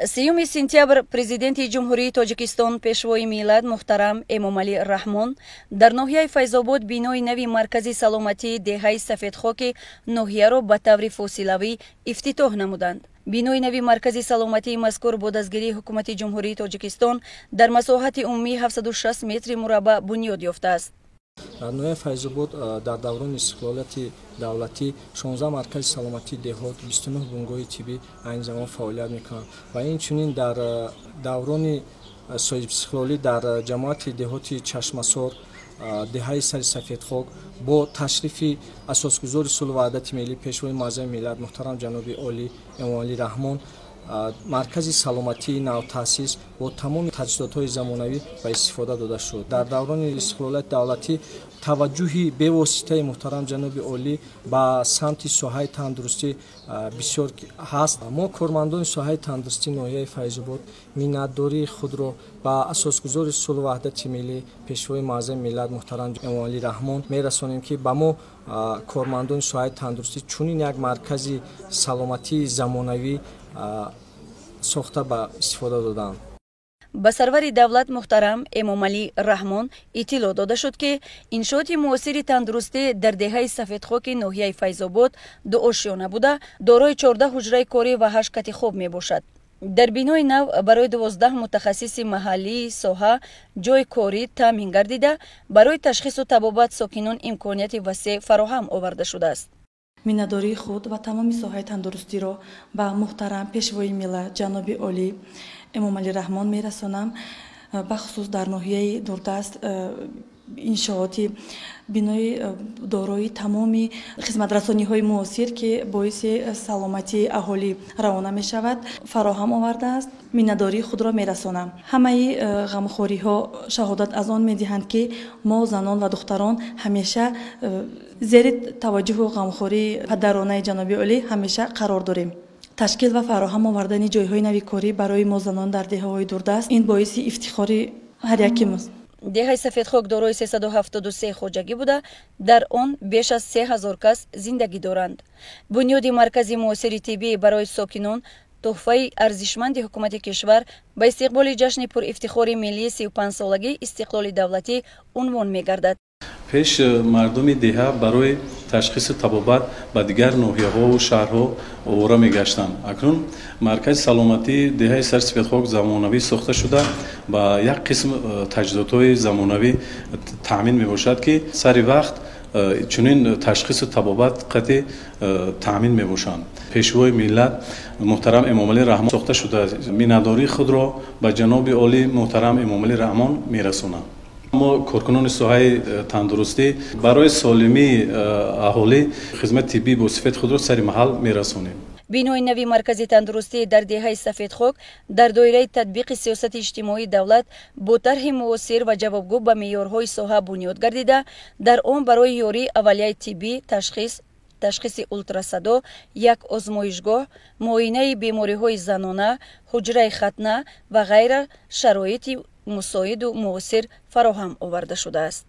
3 сентябр Президенти Ҷумҳурии Тоҷикистон, Пешвои миллат муҳтарам Эмомалӣ Раҳмон дар ноҳияи Файзобод бинои нави маркази саломатии деҳаи Сафедхоки ноҳияро ба таври фосилавӣ ифтитоҳ намуданд. Бинои нави маркази саломатии мазкур бо дастгирии Ҳукумати Ҷумҳурии Тоҷикистон дар масоҳати умумии 760 метри мураббаъ бунёд ёфтааст. Дар ноҳияи Файзобод дар даврони истиқлолияти давлатӣ 16 маркази саломатии деҳот, 29 бунгоҳи тиббӣ айни замон фаъолият мекунанд ва инчунин дар даврони соҳибистиқлолӣ дар ҷамоати деҳоти Чашмасор, деҳаи Сари Сафедхок бо ташрифи асосгузори сулҳу ваҳдати миллӣ, Пешвои муаззами миллат муҳтарам ҷаноби олӣ Эмомалӣ Раҳмон маркази саломатии навтаъсис бо тамоми таҷҳизотҳои замонавӣ ба истифода дода шуд. Дар даврони истиқлолияти давлатӣ таваҷҷӯҳи бевоситаи муҳтарам ҷаноби олӣ ба самти соҳаи тандурустӣ бисёр ҳаст. Мо, кормандони соҳаи тандурустӣ ноҳияи Файзобод, миннатдории худро ба асосгузори сулҳу ваҳдати миллӣ, Пешвои муаззами миллат муҳтарам Эмомалӣ Раҳмон мерасонем, ки ба мо, кормандони соҳаи тандурустӣ, чунин як маркази саломатии замонавӣ сохта ба истифода доданд. Ба сарвари давлат муҳтарам Эмомалӣ Раҳмон иттилоъ дода шуд, ки иншооти муосири тандурустӣ дар деҳаи Сафедхоки ноҳияи Файзобод дуошёна буда, дорои 14 ҳуҷраи корӣ ва ҳашт кати хоб мебошад. Дар бинои нав барои 12 мутахассиси маҳаллии соҳа ҷойи корӣ таъмин гардида, барои ташхису табобат сокинон имконияти васеъ фароҳам оварда шудааст. Миннатдории худ ва тамоми соҳаи тандурустиро ба муҳтарам Пешвои миллат ҷаноби олӣ Эмомалӣ Раҳмон мерасонам. Бахусус дар ноҳияи дурдаст иншооти бинои дорои тамоми хизматрасониҳои муосир, ки боиси саломатии аҳолӣ равона мешавад, фароҳам овардааст. Миннатдории худро мерасонам. Ҳамаи ғамхориҳо шаҳодат аз он медиҳанд, ки мо, занон ва духтарон, ҳамеша зери таваҷҷӯҳу ғамхории падаронаи ҷаноби олӣ ҳамеша қарор дорем. Ташкил ва фароҳам овардани ҷойҳои нави корӣ барои мо, занон, дар деҳаҳои дурдаст ин боиси ифтихори ҳар яки мост. Деҳаи Сафедхок дорои 373 хоҷагӣ буда, дар он беш аз 3000 кас зиндагӣ доранд. Бунёди маркази муосири тиббӣ барои сокинон тӯҳфаи арзишманди ҳукумати кишвар ба истиқболи ҷашни пурифтихори миллии 35-солагии истиқлоли давлатӣ унвон мегардад. Пеш мардуми деҳа барои ташхису табобат ба дигар ноҳияҳову шаҳрҳо овора мегаштанд. Акнун маркази саломатии деҳаи Сари Сафедхок замонавӣ сохта шуда, ба як қисм таҷҳизотҳои замонавӣ таъмин мебошад, ки сари вақт чунин ташхису табобат қатъи таъмин мебошанд. Пешвои миллат муҳтарам Эмомалӣ Раҳмон сохта шуда, миннатдории худро ба ҷаноби олӣ муҳтарам Эмомалӣ Раҳмон мерасонам. Мо, коркунони соҳаи тандурустӣ, барои солимии аҳолӣ хизмати тиббӣ бо сифати худро сари маҳал мерасонем. Бинои нави маркази тандурустӣ дар деҳаи Сафедхок дар доираи татбиқи сиёсати иҷтимоии давлат бо тарҳи муосир ва ҷавобгӯ ба меъёрҳои соҳа бунёд гардида, дар он барои ёрии аввалияи тиббӣ, ташхис, ташхиси ултрасадо, як озмоишгоҳ, муоинаи бемориҳои занона, ҳуҷраи хатна ва ғайра шароити мусоиду муосир фароҳам оварда шудааст.